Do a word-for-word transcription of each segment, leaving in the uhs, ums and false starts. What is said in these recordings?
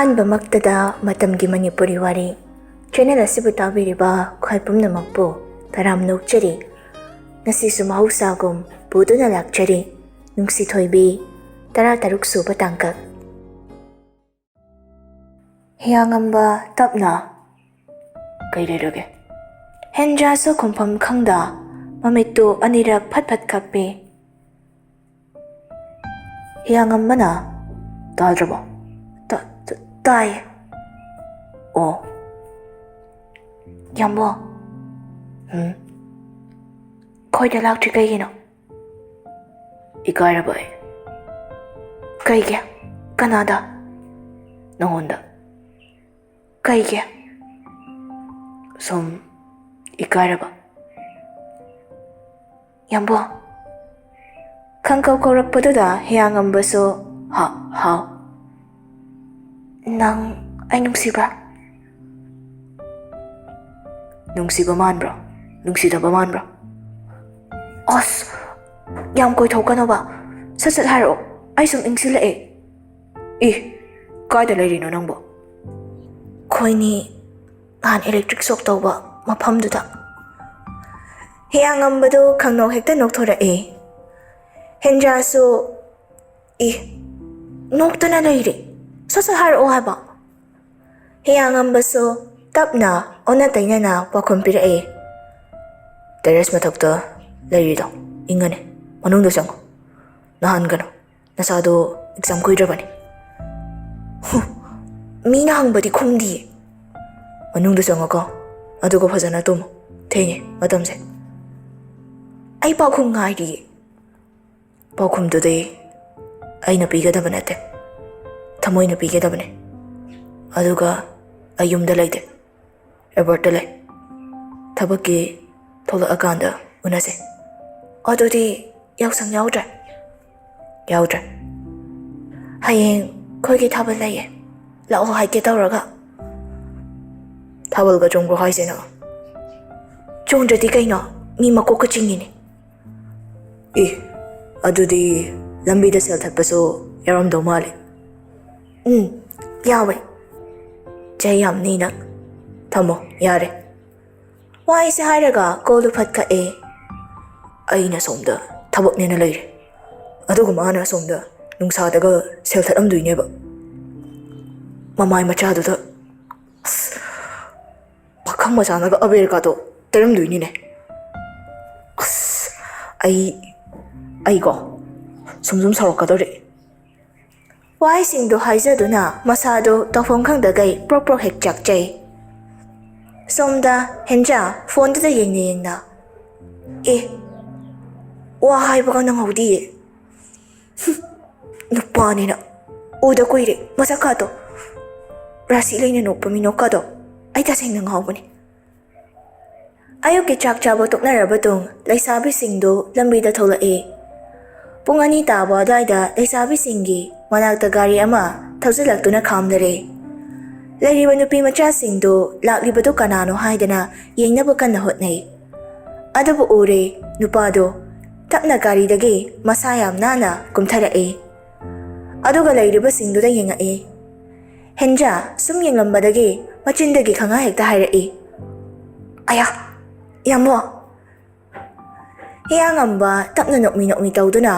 ꯑꯍꯥꯟꯕꯃꯛꯇꯗ ꯃꯇꯝꯒꯤ ꯃꯅꯤꯄꯨꯔꯤ ꯋꯥꯔꯤ ꯆꯦꯅꯦꯜ ꯑꯁꯤꯕꯨ ꯇꯥꯕꯤꯔꯤꯕ ꯈ꯭ꯋꯥꯏ ꯄꯨꯝꯅꯃꯛꯄꯨ ꯇꯔꯥꯝꯅ ꯑꯣꯛꯆꯔꯤ꯫ ꯉꯁꯤꯁꯨ ꯃꯍꯧꯁꯥꯒꯨꯝ ꯄꯨꯗꯨꯅ ꯂꯥꯛꯆꯔꯤ ꯅꯨꯡꯁꯤ ꯊꯣꯏꯕꯤ ꯇꯔꯥ ꯇꯔꯨꯛ ꯁꯨꯕ ꯇꯥꯡꯀꯛ꯫ ꯍꯤꯌꯥꯉꯝꯕ ꯇꯞꯅ, "ꯀꯩ ꯂꯩꯔꯒꯦ?" ꯍꯦꯟꯖꯥꯁꯨ ꯈꯨꯝꯐꯝ ꯈꯪꯗ ꯃꯃꯤꯠꯇꯨ ꯑꯅꯤꯔꯛ ꯐꯠ ꯐꯠ ꯈꯞꯄꯤ꯫ ꯍꯤꯌꯥꯉꯝꯕꯅ, "ꯇꯥꯗ꯭ꯔꯕꯣ?" "ꯇ-, ꯇ-, ꯇꯥꯏꯌꯦ꯫" "ꯑꯣ꯫ ꯌꯥꯝꯕꯣ꯫" "ꯎꯝ?" "ꯈꯣꯏꯗ ꯂꯥꯛꯇ꯭ꯔꯤ ꯀꯩꯒꯤꯅꯣ?" "ꯏꯀꯥꯏꯔꯕ ꯑꯩ꯫" "ꯀꯩꯒꯤ? ꯀꯅꯥꯗ?" "ꯅꯉꯣꯟꯗ꯫" "ꯀꯩꯒꯤ?" "ꯁꯨꯝ ꯏꯀꯥꯏꯔꯕ꯫" "ꯌꯥꯝꯕꯣ꯫" ꯈꯪꯀꯧ ꯀꯧꯔꯛꯄꯗꯨꯗ ꯍꯤꯌꯥꯉꯝꯕꯁꯨ, "ꯍꯥ, ꯍꯥꯎ꯫" "ꯅꯪ ꯑꯩ ꯅꯨꯡꯁꯤꯕ꯭ꯔꯥ?" "ꯅꯨꯡꯁꯤꯕ ꯃꯥꯟꯕ꯭ꯔꯣ? ꯅꯨꯡꯁꯤꯗꯕ ꯃꯥꯟꯕ꯭ꯔꯣ?" "ꯑꯁ, ꯌꯥꯝ ꯀꯣꯏꯊꯣꯛꯀꯅꯣꯕ꯫ ꯁꯠ ꯁꯠ ꯍꯥꯏꯔꯛꯑꯣ꯫ ꯑꯩ ꯁꯨꯝ ꯏꯪꯁꯤꯜꯂꯛꯑꯦ꯫" "ꯏ, ꯀꯥꯏꯗ ꯂꯩꯔꯤꯅꯣ ꯅꯪꯕꯣ?" "ꯑꯩꯈꯣꯏꯅꯤ ꯅꯍꯥꯟ electric shock ꯇꯧꯕ ꯃꯐꯝꯗꯨꯗ꯫" ꯍꯤꯌꯥꯉꯝꯕꯗꯨ ꯈꯪꯅꯧ ꯍꯦꯛꯇ ꯅꯣꯛꯊꯣꯔꯛꯏ꯫ ꯍꯦꯟꯖꯥꯁꯨ, "ꯏ, ꯅꯣꯛꯇꯅ ꯂꯩꯔꯦ꯫ ꯁꯠ ꯁꯠ ꯍꯥꯏꯔꯛꯑꯣ ꯍꯥꯏꯕ꯫" ꯍꯤꯌꯥꯉꯝꯕꯁꯨ ꯇꯞꯅ ꯑꯣꯟꯅ ꯇꯩꯅꯅ ꯄꯥꯎꯈꯨꯝ ꯄꯤꯔꯛꯏ꯫ "Terrace ꯃꯊꯛꯇ ꯂꯩꯔꯤꯗꯣ ꯏꯪꯉꯅꯤ꯫ ꯃꯅꯨꯡꯗ ꯆꯪꯉꯣ꯫ ꯅꯍꯥꯟꯒꯅꯨ꯫ ꯅꯁꯥꯗꯣ exam ꯀꯨꯏꯗ꯭ꯔꯕꯅꯤ꯫" "ꯍꯨ, ꯃꯤꯅ ꯍꯪꯕꯗꯤ ꯈꯨꯝꯗꯤꯌꯦ꯫" "ꯃꯅꯨꯡꯗ ꯆꯪꯉꯣꯀꯣ, ꯑꯗꯨꯒ ꯐꯖꯅ ꯇꯨꯝꯃꯣ꯫ ꯊꯦꯡꯉꯦ ꯃꯇꯝꯁꯦ꯫" "ꯑꯩ ꯄꯥꯎꯈꯨꯝ ꯉꯥꯏꯔꯤꯌꯦ꯫" "ꯄꯥꯎꯈꯨꯝꯗꯨꯗꯤ ꯑꯩꯅ ꯄꯤꯒꯗꯕ ꯅꯠꯇꯦ, ꯊꯃꯣꯏꯅ ꯄꯤꯒꯗꯕꯅꯦ꯫ ꯑꯗꯨꯒ ꯑꯩ ꯌꯨꯝꯗ ꯂꯩꯇꯦ, airportꯇ ꯂꯩ꯫ ꯊꯕꯛꯀꯤ ꯊꯣꯛꯂꯛꯑꯀꯥꯟꯗ ꯎꯅꯁꯦ꯫" "ꯑꯗꯨꯗꯤ ꯌꯥꯎꯁꯪ ꯌꯥꯎꯗ꯭ꯔꯦ?" "ꯌꯥꯎꯗ꯭ꯔꯦ꯫" "ꯍꯌꯦꯡ ꯑꯩꯈꯣꯏꯒꯤ ꯊꯥꯕꯜ ꯂꯩꯌꯦ, ꯂꯥꯛꯑꯣ ꯍꯥꯏꯒꯦ ꯇꯧꯔꯒ꯫" "ꯊꯥꯕꯜꯒ ꯆꯣꯡꯕ꯭ꯔꯣ ꯍꯥꯏꯁꯦ ꯅꯪ?" "ꯆꯣꯡꯗ꯭ꯔꯗꯤ ꯀꯩꯅꯣ, ꯃꯤ ꯃꯀꯣꯛꯀ ꯆꯤꯡꯉꯤꯅꯦ꯫" "ꯑꯦ, ꯑꯗꯨꯗꯤ ꯂꯝꯕꯤꯗ ꯁꯦꯜ ꯊꯠꯄꯁꯨ ꯌꯥꯎꯔꯝꯗꯧ ꯃꯥꯜꯂꯦ꯫" "ꯎꯝ, "ꯌꯥꯎꯋꯦ꯫ ꯆꯍꯤ ꯌꯥꯝꯅꯤ ꯅꯪ꯫ ꯊꯝꯃꯣ, ꯌꯥꯔꯦ꯫" ꯋꯥꯍꯩꯁꯦ ꯍꯥꯏꯔꯒ ꯀꯣꯜꯗꯨ ꯐꯠ ꯀꯛꯑꯦ꯫ ꯑꯩꯅ ꯁꯣꯝꯗ ꯊꯕꯛꯅꯦꯅ ꯂꯩꯔꯦ, ꯑꯗꯨꯒ ꯃꯥꯅ ꯁꯣꯝꯗ ꯅꯨꯡꯁꯥꯗꯒ ꯁꯦꯜ ꯊꯠꯂꯝꯗꯣꯏꯅꯦꯕ꯫ ꯃꯃꯥꯏ ꯃꯆꯥꯗꯨꯗ, ꯑꯁ, ꯄꯥꯈꯪ ꯃꯆꯥꯅꯒ ꯑꯕꯦꯔꯀꯥꯗꯣ ꯇꯩꯔꯝꯗꯣꯏꯅꯤꯅꯦ꯫ ꯑꯁ, ꯑꯩ, ꯑꯩꯀꯣ ꯁꯨꯝ ꯁꯨꯝ ꯁꯥꯎꯔꯛꯀꯗꯧꯔꯦ꯫ ꯋꯥꯍꯩꯁꯤꯡꯗꯣ ꯍꯥꯏꯖꯗꯨꯅ ꯃꯁꯥꯗꯣ ꯇꯧꯐꯝ ꯈꯪꯗꯈꯩ ꯄ꯭ꯔꯣꯛ ꯄ꯭ꯔꯣꯛ ꯍꯦꯛ ꯆꯥꯛꯆꯩ꯫ ꯁꯣꯝꯗ ꯍꯦꯟꯖꯥ ꯐꯣꯟꯗꯨꯗ ꯌꯦꯡꯅ ꯌꯦꯡꯅ, "ꯑꯦ, ꯋꯥ ꯍꯥꯏꯕꯒ ꯅꯪꯍꯧꯗꯤꯌꯦ꯫ ꯍꯨꯝ, ꯅꯨꯄꯥꯅꯤꯅ ꯎꯗ ꯀꯨꯏꯔꯦ ꯃꯁꯛꯀꯥꯗꯣ꯫ ꯔꯥꯁꯤ ꯂꯩꯅ ꯅꯣꯛꯄ ꯃꯤꯅꯣꯛꯀꯥꯗꯣ ꯑꯩ ꯇꯁꯦꯡꯅ ꯉꯥꯎꯕꯅꯤ꯫" ꯑꯌꯨꯛꯀꯤ ꯆꯥꯛ ꯆꯥꯕ ꯇꯣꯛꯅꯔꯕ ꯇꯨꯡ ꯂꯩꯁꯥꯕꯤꯁꯤꯡꯗꯨ ꯂꯝꯕꯤꯗ ꯊꯣꯛꯂꯛꯏ꯫ ꯄꯨꯡ ꯑꯅꯤ ꯇꯥꯕ ꯑꯗꯨꯋꯥꯏꯗ ꯂꯩꯁꯥꯕꯤꯁꯤꯡꯒꯤ ꯃꯅꯥꯛꯇ ꯒꯥꯔꯤ ꯑꯃ ꯊꯧꯖꯤꯜꯂꯛꯇꯨꯅ ꯈꯥꯝꯂꯔꯦ꯫ ꯂꯩꯔꯤꯕ ꯅꯨꯄꯤ ꯃꯆꯥꯁꯤꯡꯗꯨ ꯂꯥꯛꯂꯤꯕꯗꯨ ꯀꯅꯥꯅꯣ ꯍꯥꯏꯗꯅ ꯌꯦꯡꯅꯕ ꯀꯟꯅ ꯍꯣꯠꯅꯩ꯫ ꯑꯗꯨꯕꯨ ꯎꯔꯦ, ꯅꯨꯄꯥꯗꯨ ꯇꯞꯅ ꯒꯥꯔꯤꯗꯒꯤ ꯃꯁꯥ ꯌꯥꯝ ꯅꯥꯟꯅ ꯀꯨꯝꯊꯔꯛꯏ꯫ ꯑꯗꯨꯒ ꯂꯩꯔꯤꯕꯁꯤꯡꯗꯨꯗ ꯌꯦꯡꯉꯛꯏ꯫ ꯍꯦꯟꯖꯥ ꯁꯨꯝ ꯌꯦꯡꯂꯝꯕꯗꯒꯤ ꯃꯆꯤꯟꯗꯒꯤ ꯈꯪꯍꯥꯏ ꯍꯦꯛꯇ ꯍꯥꯏꯔꯛꯏ, "ꯑꯌꯥ, ꯌꯥꯝꯕꯣ!" ꯍꯤꯌꯥꯡꯉꯝꯕ ꯇꯞꯅ ꯅꯣꯛꯃꯤ ꯅꯣꯛꯃꯤ ꯇꯧꯗꯨꯅ,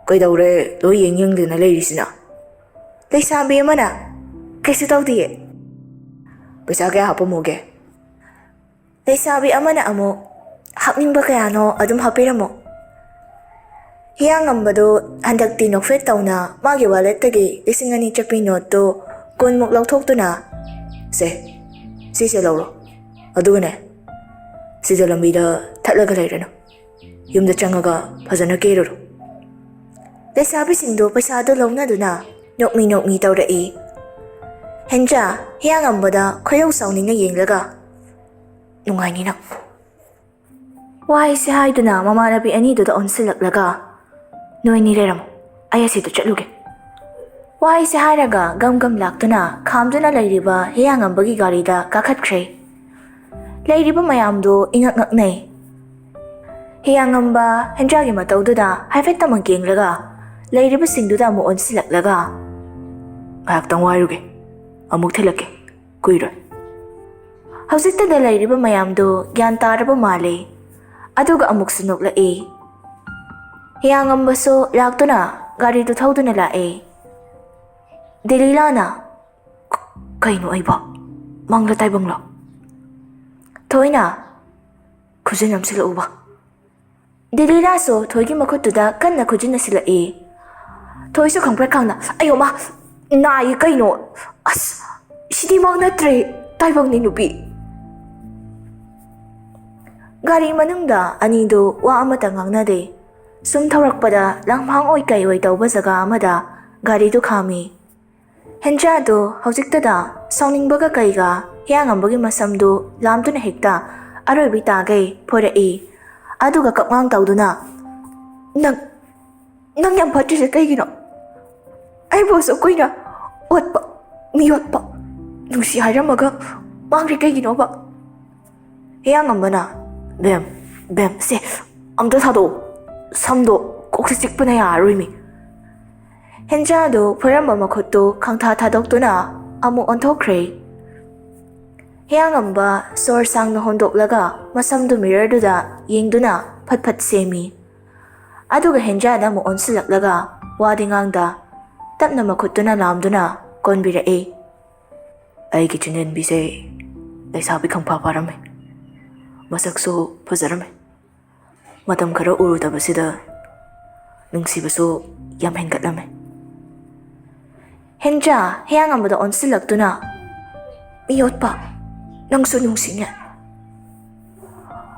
"ꯀꯩꯗꯧꯔꯦ ꯂꯣꯏ ꯌꯦꯡ ꯌꯦꯡꯗꯅ ꯂꯩꯔꯤꯁꯤꯅ?" ꯂꯩꯁꯥꯕꯤ ꯑꯃꯅ, "ꯀꯩꯁꯨ ꯇꯧꯗꯤꯌꯦ꯫" "ꯄꯩꯁꯥ ꯀꯌꯥ ꯍꯥꯞꯄꯝꯃꯨꯒꯦ?" ꯂꯩꯁꯥꯕꯤ ꯑꯃꯅ ꯑꯃꯨꯛ, "ꯍꯥꯞꯅꯤꯡꯕ ꯀꯌꯥꯅꯣ ꯑꯗꯨꯝ ꯍꯥꯞꯄꯤꯔꯝꯃꯣ꯫" ꯍꯤꯌꯥꯡꯉꯝꯕꯗꯨ ꯍꯟꯗꯛꯇꯤ ꯅꯣꯛꯐꯦꯠ ꯇꯧꯅ ꯃꯥꯒꯤ ꯋꯥꯂꯦꯠꯇꯒꯤ ꯂꯤꯁꯤꯡ ꯑꯅꯤ ꯆꯠꯄꯤ ꯅꯣꯠꯇꯨ ꯀꯨꯟꯃꯨꯛ ꯂꯧꯊꯣꯛꯇꯨꯅ, "ꯁꯦ, ꯁꯤꯁꯦ ꯂꯧꯔꯣ, ꯑꯗꯨꯒꯅꯦ, ꯁꯤꯗ ꯂꯝꯕꯤꯗ ꯊꯠꯂꯒ ꯂꯩꯔꯅꯨ, ꯌꯨꯝꯗ ꯆꯪꯉꯒ ꯐꯖꯅ ꯀꯦꯔꯨꯔꯣ꯫" ꯂꯩꯁꯥꯕꯤꯁꯤꯡꯗꯨ ꯄꯩꯁꯥꯗꯨ ꯂꯧꯅꯗꯨꯅ ꯅꯣꯛꯃꯤ ꯅꯣꯛꯃꯤ ꯇꯧꯔꯛꯏ꯫ ꯍꯦꯟꯖꯥ ꯍꯤꯌꯥꯡꯉꯝꯕꯗ ꯈꯣꯏꯌꯧ ꯁꯥꯎꯅꯤꯡꯅ ꯌꯦꯡꯂꯒ, "ꯅꯨꯡꯉꯥꯏꯅꯤ ꯅꯪ꯫" ꯋꯥꯍꯩꯁꯦ ꯍꯥꯏꯗꯨꯅ ꯃꯃꯥꯟꯅꯕꯤ ꯑꯅꯤꯗꯨꯗ ꯑꯣꯟꯁꯤꯜꯂꯛꯂꯒ, "ꯅꯣꯏꯅꯤ ꯂꯩꯔꯝꯃꯣ, ꯑꯩ ꯑꯁꯤꯗ ꯆꯠꯂꯨꯒꯦ꯫" ꯋꯥꯍꯩꯁꯦ ꯍꯥꯏꯔꯒ ꯒꯝ ꯒꯝ ꯂꯥꯛꯇꯨꯅ ꯈꯥꯝꯗꯨꯅ ꯂꯩꯔꯤꯕ ꯍꯤꯌꯥꯡꯉꯝꯕꯒꯤ ꯒꯥꯔꯤꯗ ꯀꯥꯈꯠꯈ꯭ꯔꯦ꯫ ꯂꯩꯔꯤꯕ ꯃꯌꯥꯝꯗꯨ ꯏꯉꯛ ꯉꯛꯅꯩ꯫ ꯍꯤꯌꯥꯡꯉꯝꯕ ꯍꯦꯟꯖꯥꯒꯤ ꯃꯇꯧꯗꯨꯗ ꯍꯥꯏꯐꯦꯠꯇꯃꯛ ꯌꯦꯡꯂꯒ ꯂꯩꯔꯤꯕꯁꯤꯡꯗꯨꯗ ꯑꯃꯨꯛ ꯑꯣꯟꯁꯤꯜꯂꯛꯂꯒ, "ꯉꯥꯏꯍꯥꯛꯇꯪ ꯋꯥꯏꯔꯨꯒꯦ, ꯑꯃꯨꯛ ꯊꯤꯜꯂꯛꯀꯦ, ꯀꯨꯏꯔꯣꯏ"꯫ ꯍꯧꯖꯤꯛꯇꯗ ꯂꯩꯔꯤꯕ ꯃꯌꯥꯝꯗꯨ ꯒ꯭ꯌꯥꯟ ꯇꯥꯔꯕ ꯃꯥꯜꯂꯦ꯫ ꯑꯗꯨꯒ ꯑꯃꯨꯛꯁꯨ ꯅꯣꯛꯂꯛꯏ꯫ ꯍꯤꯌꯥꯡꯉꯝꯕꯁꯨ ꯂꯥꯛꯇꯨꯅ ꯒꯥꯔꯤꯗꯨ ꯊꯧꯗꯨꯅ ꯂꯥꯛꯑꯦ꯫ ꯗꯦꯂꯤꯂꯥꯅ, "ꯀ-, ꯀꯩꯅꯣ ꯑꯩꯕꯣ? ꯃꯪꯂ ꯇꯥꯏꯕꯪꯂꯣ?" ꯊꯣꯏꯅ, "ꯈꯨꯖꯤꯟ ꯑꯃ ꯁꯤꯜꯂꯛꯎꯕ"꯫ ꯗꯦꯂꯤꯂꯥꯁꯨ ꯊꯣꯏꯒꯤ ꯃꯈꯨꯠꯇꯨꯗ ꯀꯟꯅ ꯈꯨꯖꯤꯟꯅ ꯁꯤꯜꯂꯛꯏ꯫ ꯊꯣꯏꯁꯨ ꯈꯪꯄ꯭ꯔꯦꯛ ꯈꯪꯅ, "ꯑꯌꯣ ꯃꯥ, ꯅꯥꯏꯌꯦ ꯀꯩꯅꯣ? ꯑꯁ, ꯁꯤꯗꯤ ꯃꯪ ꯅꯠꯇ꯭ꯔꯦ, ꯇꯥꯏꯕꯪꯅꯤ ꯅꯨꯄꯤ"꯫ ꯒꯥꯔꯤ ꯃꯅꯨꯡꯗ ꯑꯅꯤꯗꯨ ꯋꯥ ꯑꯃꯇ ꯉꯥꯡꯅꯗꯦ꯫ ꯁꯨꯝ ꯊꯧꯔꯛꯄꯗ ꯂꯝꯍꯥꯡ ꯑꯣꯏ ꯀꯩ ꯑꯣꯏ ꯇꯧꯕ ꯖꯒꯥ ꯑꯃꯗ ꯒꯥꯔꯤꯗꯨ ꯈꯥꯝꯃꯤ꯫ ꯍꯦꯟꯖꯥꯗꯨ ꯍꯧꯖꯤꯛꯇꯗ ꯁꯥꯎꯅꯤꯡꯕꯒ ꯀꯩꯒ ꯍꯤꯌꯥꯡꯉꯝꯕꯒꯤ ꯃꯁꯝꯗꯨ ꯂꯥꯝꯗꯨꯅ ꯍꯦꯛꯇ ꯑꯔꯣꯏꯕꯤ ꯇꯥꯒꯩ ꯐꯣꯏꯔꯛꯏ꯫ ꯑꯗꯨꯒ ꯀꯞꯉꯥꯡ ꯇꯧꯗꯨꯅ, "ꯅꯪ, ꯅꯪ ꯌꯥꯝ ꯐꯠꯇ꯭ꯔꯤꯁꯦ ꯀꯩꯒꯤꯅꯣ? ꯑꯩꯕꯨ ꯑꯁꯨꯛ ꯀꯨꯏꯅ ꯑꯣꯠꯄ, ꯃꯤ ꯑꯣꯠꯄ, ꯅꯨꯡꯁꯤ ꯍꯥꯏꯔꯝꯃꯒ ꯃꯥꯡꯈ꯭ꯔꯤ ꯀꯩꯒꯤꯅꯣꯕ?" ꯍꯤꯌꯥꯡꯉꯝꯕꯅ, "ꯕꯦꯝ, ꯕꯦꯝ, ꯁꯦ, ꯑꯝꯇ ꯊꯥꯗꯣꯛꯑꯣ, ꯁꯝꯗꯣ ꯀꯣꯛꯁꯤ ꯆꯤꯛꯄꯅ ꯌꯥꯔꯔꯣꯏꯃꯤ"꯫ ꯍꯦꯟꯖꯥꯗꯨ ꯐꯣꯏꯔꯝꯕ ꯃꯈꯨꯠꯇꯨ ꯈꯪꯊꯥ ꯊꯥꯗꯣꯛꯇꯨꯅ ꯑꯃꯨꯛ ꯑꯣꯟꯊꯣꯛꯈ꯭ꯔꯦ꯫ ꯍꯤꯌꯥꯡꯉꯝꯕ ꯁꯣꯔ ꯁꯥꯡꯅ ꯍꯣꯟꯗꯣꯛꯂꯒ ꯃꯁꯝꯗꯨ ꯃꯤꯔꯔꯗꯨꯗ ꯌꯦꯡꯗꯨꯅ ꯐꯠ ꯐꯠ ꯁꯦꯝꯃꯤ꯫ ꯑꯗꯨꯒ ꯍꯦꯟꯖꯥꯗ ꯑꯃꯨꯛ ꯑꯣꯟꯁꯤꯜꯂꯛꯂꯒ ꯋꯥꯗꯤ ꯉꯥꯡꯗ ꯇꯞꯅ ꯃꯈꯨꯠꯇꯨꯅ ꯂꯥꯝꯗꯨꯅ ꯀꯣꯟꯕꯤꯔꯛꯏ꯫ "ꯑꯩꯒꯤ ꯆꯤꯟꯖꯟꯕꯤꯁꯦ ꯂꯩꯁꯥꯕꯤ ꯈꯪꯐꯥ ꯐꯥꯔꯝꯃꯦ, ꯃꯁꯛꯁꯨ ꯐꯖꯔꯝꯃꯦ꯫ ꯃꯇꯝ ꯈꯔ ꯎꯔꯨꯗꯕꯁꯤꯗ ꯅꯨꯡꯁꯤꯕꯁꯨ ꯌꯥꯝ ꯍꯦꯟꯒꯠꯂꯝꯃꯦ"꯫ ꯍꯦꯟꯖꯥ ꯍꯤꯌꯥꯡꯉꯝꯕꯗ ꯑꯣꯟꯁꯤꯜꯂꯛꯇꯨꯅ, "ꯃꯤꯑꯣꯠꯄ, ꯅꯪꯁꯨ ꯅꯨꯡꯁꯤꯅꯦ"꯫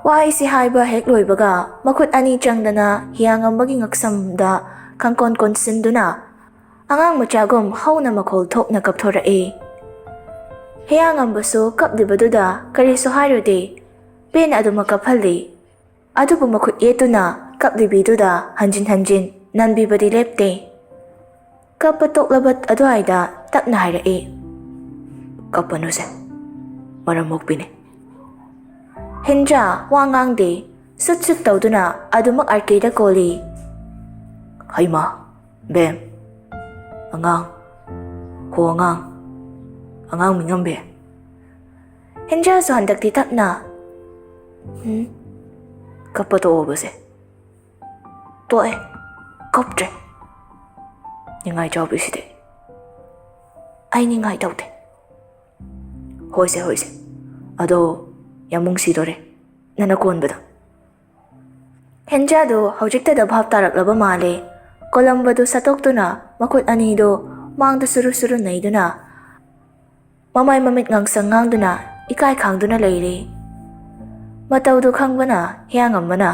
ꯋꯥꯍꯩꯁꯤ ꯍꯥꯏꯕ ꯍꯦꯛ ꯂꯣꯏꯕꯒ ꯃꯈꯨꯠ ꯑꯅꯤ ꯆꯪꯗꯅ ꯍꯤꯌꯥꯡꯉꯝꯕꯒꯤ ꯉꯛꯁꯝꯗ ꯈꯪꯀꯣꯟ ꯀꯣꯟꯁꯤꯟꯗꯨꯅ ꯑꯉꯥꯡ ꯃꯆꯥꯒꯨꯝ ꯍꯧꯅ ꯃꯈꯣꯜ ꯊꯣꯛꯅ ꯀꯞꯊꯣꯔꯛꯏ꯫ ꯍꯤꯌꯥꯡꯉꯝꯕꯁꯨ ꯀꯞꯂꯤꯕꯗꯨꯗ ꯀꯔꯤꯁꯨ ꯍꯥꯏꯔꯨꯗꯦ꯫ ꯄꯦꯟꯅ ꯑꯗꯨꯃꯛ ꯀꯞꯍꯜꯂꯤ꯫ ꯑꯗꯨꯕꯨ ꯃꯈꯨꯠ ꯌꯦꯠꯇꯨꯅ ꯀꯞꯂꯤꯕꯤꯗꯨꯗ ꯍꯟꯖꯤꯟ ꯍꯟꯖꯤꯟ ꯅꯟꯕꯤꯕꯗꯤ ꯂꯦꯞꯇꯦ꯫ ꯀꯞꯄ ꯇꯣꯛꯂꯕ ꯑꯗꯨꯋꯥꯏꯗ ꯇꯞꯅ ꯍꯥꯏꯔꯛꯏ, "ꯀꯞꯄꯅꯨꯁꯦ, ꯃꯔꯝ ꯃꯣꯛꯄꯤꯅꯤ"꯫ ꯍꯦꯟꯖꯥ ꯋꯥ ꯉꯥꯡꯗꯦ꯫ ꯁꯨꯠ ꯁꯨꯠ ꯇꯧꯗꯨꯅ ꯑꯗꯨꯃꯛ ꯑꯥꯔꯀꯦꯗ ꯀꯣꯜꯂꯤ꯫ "ꯍꯩꯃꯥ, ꯕꯦꯝ, ꯑꯉꯥꯡ, ꯍꯣ ꯑꯉꯥꯡ, ꯑꯉꯥꯡ ꯃꯤꯉꯝꯕꯤ꯫ ꯍꯦꯟꯖꯥꯁꯨ ꯍꯟꯗꯛꯇꯤ ꯇꯞꯅ, "ꯎꯝ, ꯀꯞꯄ ꯇꯣꯛꯑꯣꯕꯁꯦ꯫ ꯇꯣꯛꯑꯦ, ꯀꯞꯇ꯭ꯔꯦ꯫ ꯅꯤꯡꯉꯥꯏ ꯆꯥꯎꯕꯤꯁꯤꯗꯤ꯫ ꯑꯩ ꯅꯤꯡꯉꯥꯏ ꯇꯧꯗꯦ꯫ ꯍꯣꯏꯁꯦ, ꯍꯣꯏꯁꯦ꯫ ꯑꯗꯣ ꯌꯥꯝ ꯅꯨꯡꯁꯤꯗꯣꯔꯦ ꯅꯪꯅ ꯀꯣꯟꯕꯗꯣ꯫" ꯍꯦꯟꯖꯥꯗꯨ ꯍꯧꯖꯤꯛꯇꯗ ꯚꯥꯞ ꯇꯥꯔꯛꯂꯕ ꯃꯥꯜꯂꯦ꯫ ꯀꯣꯂꯝꯕꯗꯨ ꯁꯠꯇꯣꯛꯇꯨꯅ ꯃꯈꯨꯠ ꯑꯅꯤꯗꯨ ꯃꯥꯡꯗ ꯁꯨꯔꯨ ꯁꯨꯔꯨ ꯅꯩꯗꯨꯅ, ꯃꯃꯥꯏ ꯃꯃꯤꯠ ꯉꯥꯡꯁꯪ ꯉꯥꯡꯗꯨꯅ ꯏꯀꯥꯏ ꯈꯥꯡꯗꯨꯅ ꯂꯩꯔꯦ꯫ ꯃꯇꯧꯗꯨ ꯈꯪꯕꯅ ꯍꯤꯌꯥꯡꯉꯝꯕꯅ,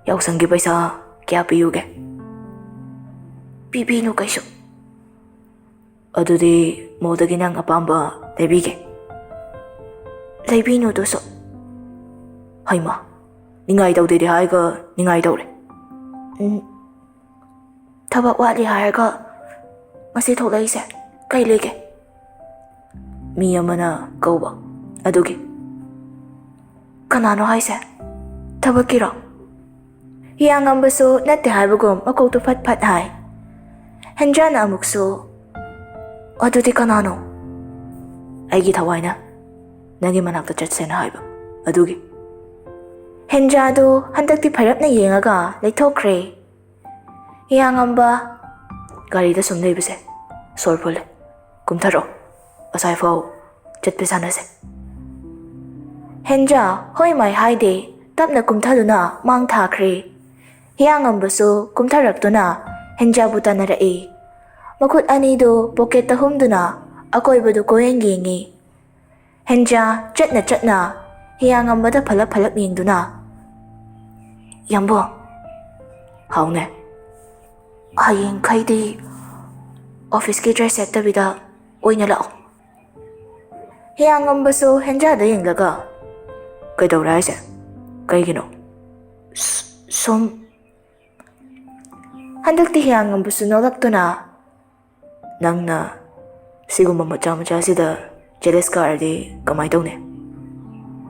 "ꯌꯥꯎꯁꯪꯒꯤ ꯄꯩꯁꯥ ꯀꯌꯥ ꯄꯤꯌꯨꯒꯦ?" "ꯄꯤꯕꯤꯅꯨ ꯀꯩꯁꯨ꯫" "ꯑꯗꯨꯗꯤ ꯃꯧꯗꯒꯤ ꯅꯪ ꯑꯄꯥꯝꯕ ꯂꯩꯕꯤꯒꯦ꯫" "ꯂꯩꯕꯤꯅꯨ ꯑꯗꯨꯁꯨ꯫" "ꯍꯩꯃꯥ, ꯅꯤꯡꯉꯥꯏ ꯇꯧꯗꯦꯗꯤ ꯍꯥꯏꯒ ꯅꯤꯡꯉꯥꯏ ꯇꯧꯔꯦ꯫" "ꯎꯝ, ꯊꯕꯛ ꯋꯥꯠꯂꯤ ꯍꯥꯏꯔꯒ ꯉꯁꯤ ꯊꯣꯛꯂꯛꯏꯁꯦ ꯀꯩ ꯂꯩꯒꯦ?" "ꯃꯤ ꯑꯃꯅ ꯀꯧꯕ ꯑꯗꯨꯒꯤ꯫" "ꯀꯅꯥꯅꯣ ꯍꯥꯏꯁꯦ? ꯊꯕꯛꯀꯤꯔꯣ?" ꯍꯤꯌꯥꯡꯉꯝꯕꯁꯨ ꯅꯠꯇꯦ ꯍꯥꯏꯕꯒꯨꯝ ꯃꯀꯣꯛꯇꯨ ꯐꯠ ꯐꯠ ꯍꯥꯏ꯫ ꯍꯦꯟꯖꯥꯅ ꯑꯃꯨꯛꯁꯨ, "ꯑꯗꯨꯗꯤ ꯀꯅꯥꯅꯣ?" "ꯑꯩꯒꯤ ꯊꯋꯥꯏꯅ ꯅꯪꯒꯤ ꯃꯅꯥꯛꯇ ꯆꯠꯁꯦꯅ ꯍꯥꯏꯕ ꯑꯗꯨꯒꯤ꯫" ꯍꯦꯟꯖꯥꯗꯨ ꯍꯟꯗꯛꯇꯤ ꯐꯩꯔꯞꯅ ꯌꯦꯡꯉꯒ ꯂꯩꯊꯣꯛꯈ꯭ꯔꯦ꯫ ꯍꯤꯌꯥꯡꯉꯝꯕ, "ꯒꯥꯔꯤꯗ ꯁꯨꯝ ꯂꯩꯕꯁꯦ ꯁꯣꯔ ꯐꯨꯜꯂꯦ꯫ ꯀꯨꯝꯊꯔꯛꯑꯣ, ꯑꯁꯥꯏꯐꯥꯎ ꯆꯠꯄ ꯁꯥꯟꯅꯁꯦ꯫" ꯍꯦꯟꯖꯥ ꯍꯣꯏ ꯃꯥꯏ ꯍꯥꯏꯗꯦ, ꯇꯞꯅ ꯀꯨꯝꯊꯗꯨꯅ ꯃꯥꯡ ꯊꯥꯈ꯭ꯔꯦ꯫ ꯍꯤꯌꯥꯡꯉꯝꯕꯁꯨ ꯀꯨꯝꯊꯔꯛꯇꯨꯅ ꯍꯦꯟꯖꯥꯕꯨ ꯇꯥꯟꯅꯔꯛꯏ꯫ ꯃꯈꯨꯠ ꯑꯅꯤꯗꯨ ꯄꯣꯀꯦꯠꯇ ꯍꯨꯝꯗꯨꯅ ꯑꯀꯣꯏꯕꯗꯨ ꯀꯣꯏꯌꯦꯡ ꯌꯦꯡꯉꯤ꯫ ꯍꯦꯟꯖꯥ ꯆꯠꯅ ꯆꯠꯅ ꯍꯤꯌꯥꯡꯉꯝꯕꯗ ꯐꯂꯞ ꯐꯂꯞ ꯌꯦꯡꯗꯨꯅ, "ꯌꯥꯝꯕꯣ꯫" "ꯍꯥꯎꯅꯦ꯫" "ꯍꯌꯦꯡꯈꯩꯗꯤ ꯑꯣꯐꯤꯁꯀꯤ ꯗ꯭ꯔꯦꯁ ꯁꯦꯠꯇꯕꯤꯗ ꯑꯣꯏꯅ ꯂꯥꯛꯑꯣ꯫" ꯍꯤꯌꯥꯡꯉꯝꯕꯁꯨ ꯍꯦꯟꯖꯥꯗ ꯌꯦꯡꯂꯒ, "ꯀꯩꯗꯧꯔꯦ ꯍꯥꯏꯁꯦ? ꯀꯩꯒꯤꯅꯣ?" "ꯁ-, ꯁꯨꯝ꯫" ꯍꯟꯗꯛꯇꯤ ꯍꯤꯌꯥꯡꯉꯝꯕꯁꯨ ꯅꯣꯛꯂꯛꯇꯨꯅ, "ꯅꯪꯅ ꯁꯤꯒꯨꯝꯕ ꯃꯆꯥ ꯃꯆꯥꯁꯤꯗ ꯖꯦꯂꯁ ꯀꯥꯔꯗꯤ ꯀꯃꯥꯏ ꯇꯧꯅꯤ?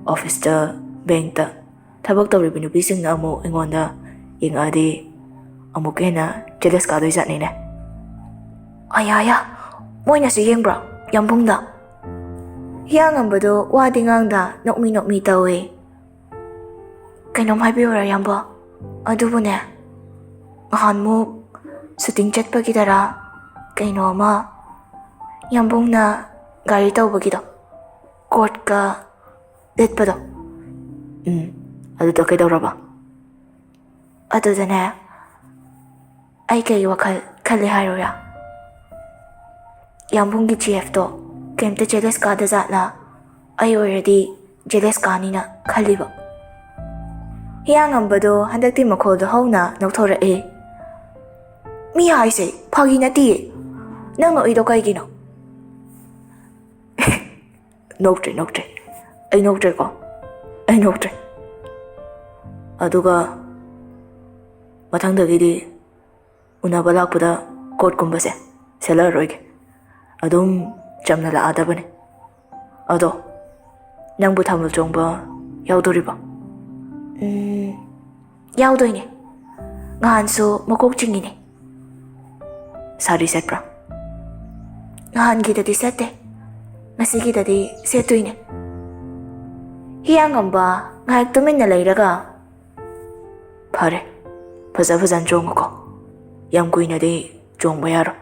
ꯑꯣꯐꯤꯁꯇ, ꯕꯦꯡꯛꯇ ꯊꯕꯛ ꯇꯧꯔꯤꯕ ꯅꯨꯄꯤꯁꯤꯡꯅ ꯑꯃꯨꯛ ꯑꯩꯉꯣꯟꯗ ꯌꯦꯡꯉꯛꯑꯗꯤ ꯑꯃꯨꯛꯀ ꯍꯦꯟꯅ ꯖꯦꯂꯁ ꯀꯥꯗꯣꯏ ꯖꯥꯠꯅꯤꯅꯦ꯫" "ꯑꯌꯥꯌꯥ, ꯃꯣꯏꯅꯁꯨ ꯌꯦꯡꯕ꯭ꯔꯣ ꯌꯥꯝꯕꯨꯡꯗ? ꯍꯤꯌꯥꯡꯉꯝꯕꯗꯣ ꯋꯥꯗꯤ ꯉꯥꯡꯗ ꯅꯣꯛꯃꯤ ꯅꯣꯛꯃꯤ ꯇꯧꯋꯦ꯫ "ꯀꯩꯅꯣꯝ ꯍꯥꯏꯕꯤꯌꯨꯔꯥ ꯌꯥꯝꯕ? ꯑꯗꯨꯕꯨꯅꯦ, ꯉꯍꯥꯟꯃꯨꯛ ꯁꯨꯇꯤꯡ ꯆꯠꯄꯒꯤꯗꯔꯥ ꯀꯩꯅꯣ ꯑꯃ ꯌꯥꯝꯕꯨꯡꯅ ꯒꯥꯔꯤ ꯇꯧꯕꯒꯤꯗꯣ, ꯀꯣꯔꯠꯀ ꯂꯤꯠꯄꯗꯣ, ꯎꯝ, ꯑꯗꯨꯗ ꯀꯩꯗꯧꯔꯕ? ꯑꯗꯨꯗꯅꯦ, ꯑꯩ ꯀꯩ ꯋꯥꯈꯜ ꯈꯜꯂꯤ ꯍꯥꯏꯔꯨꯔꯥ? ꯌꯥꯝꯕꯨꯡꯒꯤ ꯆꯦꯐꯇꯣ ꯀꯩꯝꯇ ꯖꯦꯂꯁ ꯀꯥꯗ ꯖꯥꯠꯂꯥ? ꯑꯩ ꯑꯣꯏꯔꯗꯤ ꯖꯦꯂꯁ ꯀꯥꯅꯤꯅ ꯈꯜꯂꯤꯕ꯫" ꯍꯤꯌꯥꯡꯉꯝꯕꯗꯣ ꯍꯟꯗꯛꯇꯤ ꯃꯈꯣꯜꯗꯣ ꯍꯧꯅ ꯅꯣꯛꯊꯣꯔꯛꯑꯦ꯫ "ꯃꯤ ꯍꯥꯏꯁꯦ ꯐꯥꯒꯤ ꯅꯠꯇꯤꯌꯦ꯫ ꯅꯪ ꯅꯣꯛꯏꯗꯣ ꯀꯩꯒꯤꯅꯣ?" "ꯅꯣꯛꯇ꯭ꯔꯦ, ꯅꯣꯛꯇ꯭ꯔꯦ꯫ ꯑꯩ ꯅꯣꯛꯇ꯭ꯔꯦꯀꯣ꯫ ꯑꯩ ꯅꯣꯛꯇ꯭ꯔꯦ꯫ ꯑꯗꯨꯒ ꯃꯊꯪꯗꯒꯤꯗꯤ ꯎꯅꯕ ꯂꯥꯛꯄꯗ ꯀꯣꯠꯀꯨꯝꯕꯁꯦ ꯁꯦꯠꯂꯛꯑꯔꯣꯏꯒꯦ꯫ ꯑꯗꯨꯝ ꯆꯝꯅ ꯂꯥꯛꯑꯗꯕꯅꯦ꯫ ꯑꯗꯣ, ꯅꯪꯕꯨ ꯊꯥꯕꯜ ꯆꯣꯡꯕ ꯌꯥꯎꯗꯣꯔꯤꯕꯣ?" "ꯎꯝ, ꯌꯥꯎꯗꯣꯏꯅꯦ꯫ ꯉꯍꯥꯟꯁꯨ ꯃꯀꯣꯛ ꯆꯤꯡꯉꯤꯅꯦ꯫" "ꯁꯥꯔꯤ ꯁꯦꯠꯄ꯭ꯔꯥ?" "ꯅꯍꯥꯟꯒꯤꯗꯗꯤ ꯁꯦꯠꯇꯦ꯫ ꯉꯁꯤꯒꯤꯗꯗꯤ ꯁꯦꯠꯇꯣꯏꯅꯦ꯫" ꯍꯤꯌꯥꯡꯉꯝꯕ ꯉꯥꯏꯍꯥꯛ ꯇꯨꯃꯤꯟꯅ ꯂꯩꯔꯒ, "ꯐꯔꯦ, ꯐꯖ ꯐꯖꯅ ꯆꯣꯡꯉꯨꯀꯣ꯫ ꯌꯥꯝ ꯀꯨꯏꯅꯗꯤ ꯆꯣꯡꯕ ꯌꯥꯔꯣꯏ꯫"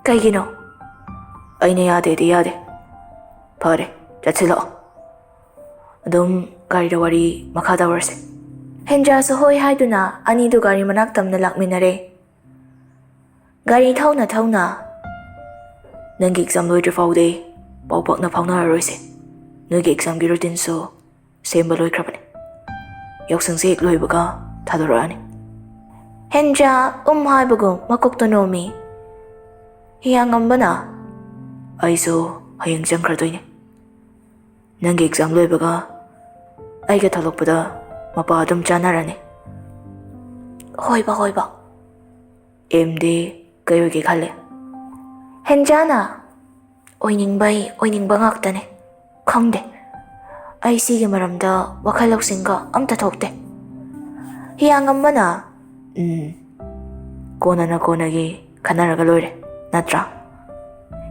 "ꯀꯩꯒꯤꯅꯣ?" "ꯑꯩꯅ ꯌꯥꯗꯦꯗꯤ ꯌꯥꯗꯦ꯫" "ꯐꯔꯦ, ꯆꯠꯁꯤꯜꯂꯛꯑꯣ꯫ ꯑꯗꯨꯝ ꯒꯥꯔꯤꯗ ꯋꯥꯔꯤ ꯃꯈꯥ ꯇꯧꯔꯁꯦ꯫" ꯍꯦꯟꯖꯥꯁꯨ ꯍꯣꯏ ꯍꯥꯏꯗꯨꯅ ꯑꯅꯤꯗꯨ ꯒꯥꯔꯤ ꯃꯅꯥꯛ ꯇꯝꯅ ꯂꯥꯛꯃꯤꯟꯅꯔꯦ꯫ ꯒꯥꯔꯤ ꯊꯧꯅ ꯊꯧꯅ, "ꯅꯪꯒꯤ ꯑꯦꯛꯖꯥꯝ ꯂꯣꯏꯗ꯭ꯔꯤ ꯐꯥꯎꯗꯤ ꯄꯥꯎ ꯄꯥꯛꯅ ꯐꯥꯎꯅꯔꯔꯣꯏꯁꯦ꯫ ꯅꯣꯏꯒꯤ ꯑꯦꯛꯖꯥꯝꯒꯤ ꯔꯨꯇꯤꯟꯁꯨ ꯁꯦꯝꯕ ꯂꯣꯏꯈ꯭ꯔꯕꯅꯦ꯫ ꯌꯥꯎꯁꯪꯁꯦ ꯍꯦꯛ ꯂꯣꯏꯕꯒ ꯊꯥꯗꯣꯔꯛꯑꯅꯤ꯫" ꯍꯦꯟꯖꯥ ꯎꯝ ꯍꯥꯏꯕꯒꯨꯝ ꯃꯀꯣꯛꯇꯣ ꯅꯣꯝꯃꯤ꯫ ꯍꯤꯌꯥꯡꯉꯝꯕꯅ, "ꯑꯩꯁꯨ ꯍꯌꯦꯡ ꯆꯪꯈ꯭ꯔꯗꯣꯏꯅꯦ꯫ ꯅꯪꯒꯤ ꯑꯦꯛꯖꯥꯝ ꯂꯣꯏꯕꯒ ꯑꯩꯒ ꯊꯣꯛꯂꯛꯄꯗ ꯃꯄꯥ ꯑꯗꯨꯝ ꯆꯥꯟꯅꯔꯅꯤ꯫" "ꯍꯣꯏꯕ, ꯍꯣꯏꯕ꯫" "ꯑꯦꯝꯗꯤ ꯀꯩ ꯑꯣꯏꯒꯦ ꯈꯜꯂꯤ?" ꯍꯦꯟꯖꯥꯅ, "ꯑꯣꯏꯅꯤꯡꯕꯩ ꯑꯣꯏꯅꯤꯡꯕ ꯉꯥꯛꯇꯅꯦ꯫ ꯈꯪꯗꯦ, ꯑꯩ ꯁꯤꯒꯤ ꯃꯔꯝꯗ ꯋꯥꯈꯜ ꯂꯧꯁꯤꯡꯒ ꯑꯝꯇ ꯊꯣꯛꯇꯦ꯫" ꯍꯤꯌꯥꯡꯉꯝꯕꯅ, "ꯎꯝ, ꯀꯣꯟꯅꯅ ꯀꯣꯟꯅꯒꯤ ꯈꯟꯅꯔꯒ ꯂꯣꯏꯔꯦ, ꯅꯠꯇ꯭ꯔꯥ?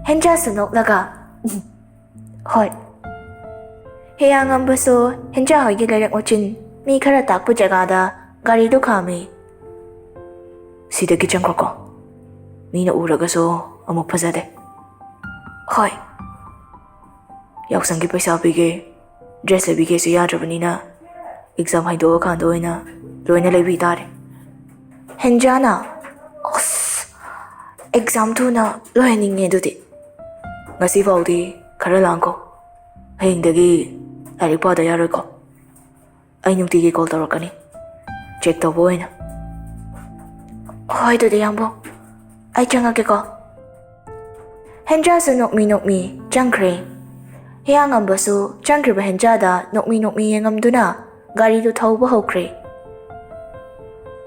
ꯍꯦꯟꯖꯥꯁꯨ ꯅꯣꯛꯂꯒ, "ꯎꯝ, ꯍꯣꯏ꯫" ꯍꯦꯌꯥꯉꯝꯕꯁꯨ ꯍꯦꯟꯖꯥ ꯍꯣꯏꯒꯤ ꯂꯩꯔꯛ ꯃꯆꯤꯟ ꯃꯤ ꯈꯔ ꯇꯥꯛꯄ ꯖꯒꯥꯗ ꯒꯥꯔꯤꯗꯨ ꯈꯥꯝꯃꯤ꯫ "ꯁꯤꯗꯒꯤ ꯆꯪꯈ꯭ꯔꯣꯀꯣ꯫ ꯃꯤꯅ ꯎꯔꯒꯁꯨ ꯑꯃꯨꯛ ꯐꯖꯗꯦ꯫" "ꯍꯣꯏ꯫" "ꯌꯥꯎꯁꯪꯒꯤ ꯄꯩꯁꯥ ꯄꯤꯒꯦ, ꯗ꯭ꯔꯦꯁ ꯂꯩꯕꯤꯒꯦꯁꯨ ꯌꯥꯗ꯭ꯔꯕꯅꯤꯅ, ꯑꯦꯛꯖꯥꯝ ꯍꯥꯏꯗꯣꯛꯑꯀꯥꯟꯗ ꯑꯣꯏꯅ ꯂꯣꯏꯅ ꯂꯩꯕꯤ ꯇꯥꯔꯦ꯫" ꯍꯦꯟꯖꯥꯅ, "ꯑꯁ, ꯑꯦꯛꯖꯥꯝ ꯊꯨꯅ ꯂꯣꯏꯍꯟꯅꯤꯡꯉꯦ ꯑꯗꯨꯗꯤ꯫ ꯉꯁꯤ ꯐꯥꯎꯗꯤ ꯈꯔ ꯂꯥꯡꯈꯣ꯫ ꯍꯌꯦꯡꯗꯒꯤ ꯂꯥꯏꯔꯤꯛ ꯄꯥꯗ ꯌꯥꯔꯣꯏꯀꯣ꯫ ꯑꯩ ꯅꯨꯡꯇꯤꯒꯤ ꯀꯣꯜ ꯇꯧꯔꯛꯀꯅꯤ, ꯆꯦꯛ ꯇꯧꯕ ꯑꯣꯏꯅ꯫" "ꯍꯣꯏ ꯑꯗꯨꯗꯤ, ꯌꯥꯝꯕꯨꯡ, ꯑꯩ ꯆꯪꯉꯒꯦꯀꯣ꯫" ꯍꯦꯟꯖꯥꯁꯨ ꯅꯣꯛꯃꯤ ꯅꯣꯛꯃꯤ ꯆꯪꯈ꯭ꯔꯦ꯫ ꯍꯤꯌꯥꯉꯝꯕꯁꯨ ꯆꯪꯈ꯭ꯔꯤꯕ ꯍꯦꯟꯖꯥꯗ ꯅꯣꯛꯃꯤ ꯅꯣꯛꯃꯤ ꯌꯦꯡꯉꯝꯗꯨꯅ ꯒꯥꯔꯤꯗꯨ ꯊꯧꯕ ꯍꯧꯈ꯭ꯔꯦ꯫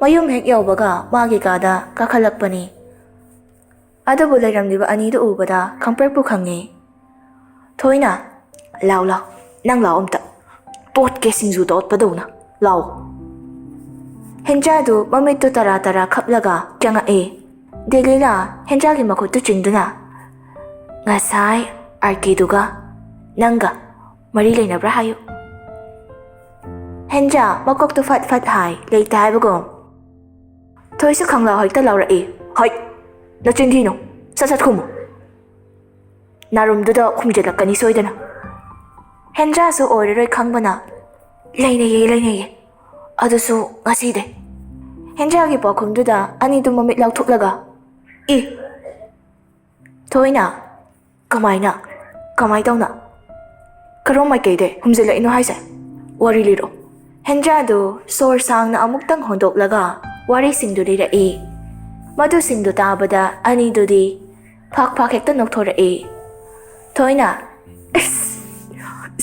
ꯃꯌꯨꯝ ꯍꯦꯛ ꯌꯧꯕꯒ ꯃꯥꯒꯤ ꯀꯥꯗ ꯀꯥꯈꯠꯂꯛꯄꯅꯤ꯫ ꯑꯗꯨꯕꯨ ꯂꯩꯔꯝꯂꯤꯕ ꯑꯅꯤꯗꯨ ꯎꯕꯗ ꯈꯪꯄ꯭ꯔꯦꯛꯄꯨ ꯈꯪꯉꯦ꯫ "ꯊꯣꯏꯅ, ꯂꯥꯎ ꯂꯥꯎ, ꯅꯪ ꯂꯥꯎ ꯑꯝꯇ꯫ ꯄꯣꯠꯀꯦ ꯁꯤꯡꯖꯨ ꯇꯣꯠꯄꯗꯧꯅ꯫ ꯂꯥꯎ꯫" ꯍꯦꯟꯖꯥꯗꯨ ꯃꯃꯤꯠꯇꯨ ꯇꯔꯥ ꯇꯔꯥ ꯈꯞꯂꯒ ꯆꯪꯉꯛꯑꯦ꯫ ꯗꯦꯂꯤꯂꯥ ꯍꯦꯟꯖꯥꯒꯤ ꯃꯈꯨꯠꯇꯨ ꯆꯤꯡꯗꯨꯅ, "ꯉꯁꯥꯏ ꯑꯥꯔ ꯀꯦꯗꯨꯒ ꯅꯪꯒ ꯃꯔꯤ ꯂꯩꯅꯕ꯭ꯔꯥ ꯍꯥꯏꯌꯨ꯫" ꯍꯦꯟꯖꯥ ꯃꯀꯣꯛꯇꯨ ꯐꯠ ꯐꯠ ꯍꯥꯏ, ꯂꯩꯇꯦ ꯍꯥꯏꯕꯒꯨꯝ꯫ ꯊꯣꯏꯁꯨ ꯈꯪꯂꯥꯎ ꯍꯦꯛꯇ ꯂꯥꯎꯔꯛꯏ, "ꯍꯣꯏ, ꯅꯆꯤꯟ ꯊꯤꯅꯨ, ꯁꯠ ꯁꯠ ꯈꯨꯝꯃꯨ꯫ ꯅꯥꯔꯨꯝꯗꯨꯗ ꯈꯨꯝꯖꯤꯜꯂꯛꯀꯅꯤ ꯁꯣꯏꯗꯅ꯫" ꯍꯦꯟꯖꯥꯁꯨ ꯑꯣꯏꯔꯔꯣꯏ ꯈꯪꯕꯅ, "ꯂꯩꯅꯩꯌꯦ, ꯂꯩꯅꯩꯌꯦ, ꯑꯗꯨꯁꯨ ꯉꯁꯤꯗꯩ꯫" ꯍꯦꯟꯖꯥꯒꯤ ꯄꯥꯎꯈꯨꯝꯗꯨꯗ ꯑꯅꯤꯗꯨ ꯃꯃꯤꯠ ꯂꯥꯎꯊꯣꯛꯂꯒ, "ꯏ, ꯊꯣꯏꯅ, ꯀꯃꯥꯏꯅ? ꯀꯃꯥꯏ ꯇꯧꯅ? ꯀꯔꯣꯝ ꯃꯥꯏꯀꯩꯗꯩ ꯍꯨꯝꯖꯤꯜꯂꯛꯏꯅꯣ ꯍꯥꯏꯁꯦ? ꯋꯥꯔꯤ ꯂꯤꯔꯛꯑꯣ꯫" ꯍꯦꯟꯖꯥꯗꯨ ꯁꯣꯔ ꯁꯥꯡꯅ ꯑꯃꯨꯛꯇꯪ ꯍꯣꯟꯗꯣꯛꯂꯒ ꯋꯥꯔꯤꯁꯤꯡꯗꯨ ꯂꯤꯔꯛꯏ꯫ ꯃꯗꯨꯁꯤꯡꯗꯨ ꯇꯥꯕꯗ ꯑꯅꯤꯗꯨꯗꯤ ꯐꯥꯛ ꯐꯥꯛ ꯍꯦꯛꯇ ꯅꯣꯛꯊꯣꯔꯛꯏ꯫ ꯊꯣꯏꯅ, "ꯑꯁ,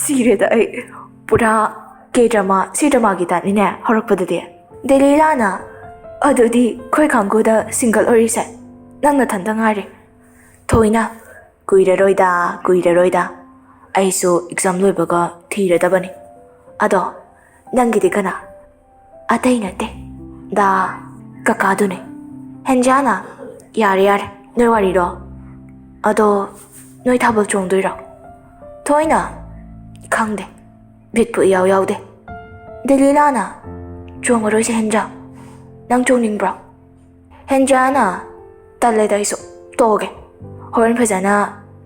ꯁꯤꯔꯦꯗ ꯑꯩ꯫ ꯄꯨꯔꯥ ꯀꯦ ꯗ꯭ꯔꯃꯥ, ꯁꯤ ꯗ꯭ꯔꯃꯥꯒꯤ ꯇꯥꯏꯞꯅꯤꯅꯦ ꯍꯧꯔꯛꯄꯗꯗꯤ꯫" ꯗꯦꯂꯤꯂꯥꯅ, "ꯑꯗꯨꯗꯤ ꯑꯩꯈꯣꯏ ꯀꯥꯡꯒꯨꯗ ꯁꯤꯡꯒꯜ ꯑꯣꯏꯔꯤꯁꯦ ꯅꯪ ꯅꯊꯟꯇ ꯉꯥꯏꯔꯦ꯫" ꯊꯣꯏꯅ, "ꯀꯨꯏꯔꯔꯣꯏꯗ, ꯀꯨꯏꯔꯔꯣꯏꯗ꯫ ꯑꯩꯁꯨ ꯑꯦꯛꯖꯥꯝ ꯂꯣꯏꯕꯒ ꯊꯤꯔꯗꯕꯅꯤ꯫ ꯑꯗꯣ ꯅꯪꯒꯤꯗꯤ ꯀꯅꯥ?" "ꯑꯇꯩ ꯅꯠꯇꯦ, ꯗꯥ ꯀꯀꯥꯗꯨꯅꯦ꯫" ꯍꯦꯟꯖꯥꯅ, "ꯌꯥꯔꯦ, ꯌꯥꯔꯦ, ꯅꯣꯏ ꯋꯥꯔꯤꯗꯣ ꯑꯗꯣ ꯅꯣꯏ ꯊꯥꯕꯜ ꯆꯣꯡꯗꯣꯏꯔꯣ? ꯊꯣꯏꯅ, "ꯈꯪꯗꯦ, ꯕꯤꯠꯄꯨ ꯏꯌꯥꯎ ꯌꯥꯎꯗꯦ꯫" ꯗꯦꯂꯤꯂꯥꯅ, "ꯆꯣꯡꯉꯔꯣꯏꯁꯦ ꯍꯦꯟꯖꯥ, ꯅꯪ ꯆꯣꯡꯅꯤꯡꯕ꯭ꯔꯣ?" ꯍꯦꯟꯖꯥꯅ, "ꯇꯜꯂꯦꯗ ꯑꯩꯁꯨ, ꯇꯣꯛꯑꯒꯦ, ꯍꯣꯔꯦꯟ ꯐꯖꯅ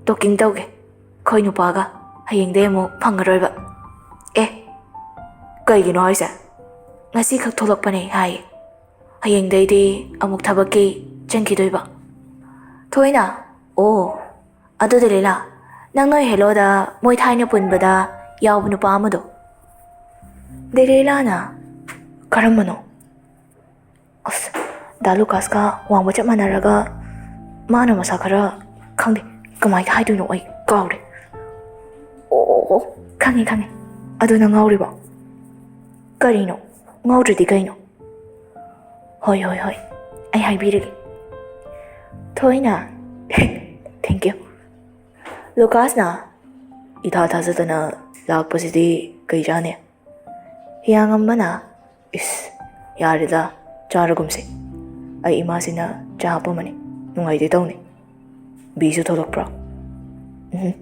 ꯇꯣꯀꯤꯡ ꯇꯧꯒꯦ ꯑꯩꯈꯣꯏ ꯅꯨꯄꯥꯒ, ꯍꯌꯦꯡꯗꯩ ꯑꯃꯨꯛ ꯐꯪꯉꯔꯣꯏꯕ꯫" "ꯑꯦ, ꯀꯩꯒꯤꯅꯣ ꯍꯥꯏꯁꯦ? ꯉꯁꯤꯈꯛ ꯊꯣꯛꯂꯛꯄꯅꯦ ꯍꯥꯏꯌꯦ, ꯍꯌꯦꯡꯗꯩꯗꯤ ꯑꯃꯨꯛ ꯊꯕꯛꯀꯤ ꯆꯪꯈꯤꯗꯣꯏꯕ꯫" ꯊꯣꯏꯅ, "ꯑꯣ, ꯑꯗꯨ ꯗꯦꯂꯤꯂꯥ, ꯅꯪ ꯅꯣꯏ ꯍꯦꯂꯣꯗ ꯃꯣꯏ ꯊꯥꯏꯅ ꯄꯨꯟꯕꯗ ꯌꯥꯎꯕ ꯅꯨꯄꯥ ꯑꯃꯗꯣ?" ꯗꯦꯂꯤꯂꯥꯅ, "ꯀꯔꯝꯕꯅꯣ?" "ꯑꯁ, ꯗꯥ ꯂꯨꯀꯥꯁꯀ ꯋꯥꯡꯕ ꯆꯞ ꯃꯥꯟꯅꯔꯒ ꯃꯥꯅ ꯃꯁꯥ ꯈꯔ, ꯈꯪꯗꯦ, ꯀꯃꯥꯏꯅ ꯍꯥꯏꯗꯣꯏꯅꯣ, ꯑꯩ ꯀꯥꯎꯔꯦ꯫ ꯑꯣ, ꯑꯣ, ꯑꯣ, ꯈꯪꯉꯦ, ꯈꯪꯉꯦ꯫ ꯑꯗꯨ ꯅꯪ ꯉꯥꯎꯔꯤꯕꯣ?" "ꯀꯔꯤꯅꯣ? ꯉꯥꯎꯗ꯭ꯔꯗꯤ ꯀꯩꯅꯣ?" "ꯍꯣꯏ, ꯍꯣꯏ, ꯍꯣꯏ, ꯑꯩ ꯍꯥꯏꯕꯤꯔꯒꯦ꯫" ꯊꯣꯏꯅ, "Thank you꯫" ꯂꯨꯀꯥꯁꯅ, "ꯏꯊꯥ ꯊꯥꯖꯗꯅ ꯂꯥꯛꯄꯁꯤꯗꯤ ꯀꯩ ꯆꯥꯅꯤ?" ꯍꯤꯌꯥꯡꯉꯝꯕꯅ, "ꯏꯁ, ꯌꯥꯔꯦꯗ, ꯆꯥꯔꯒꯨꯝꯁꯦ꯫ ꯑꯩ ꯏꯃꯥꯁꯤꯅ ꯆꯥ ꯍꯥꯞꯄꯝꯃꯅꯤ, ꯅꯨꯡꯉꯥꯏꯗꯣꯏ ꯇꯧꯅꯤ꯫ ꯕꯤꯁꯨ ꯊꯣꯛꯂꯛꯄ꯭ꯔꯣ?" "ꯎꯝ,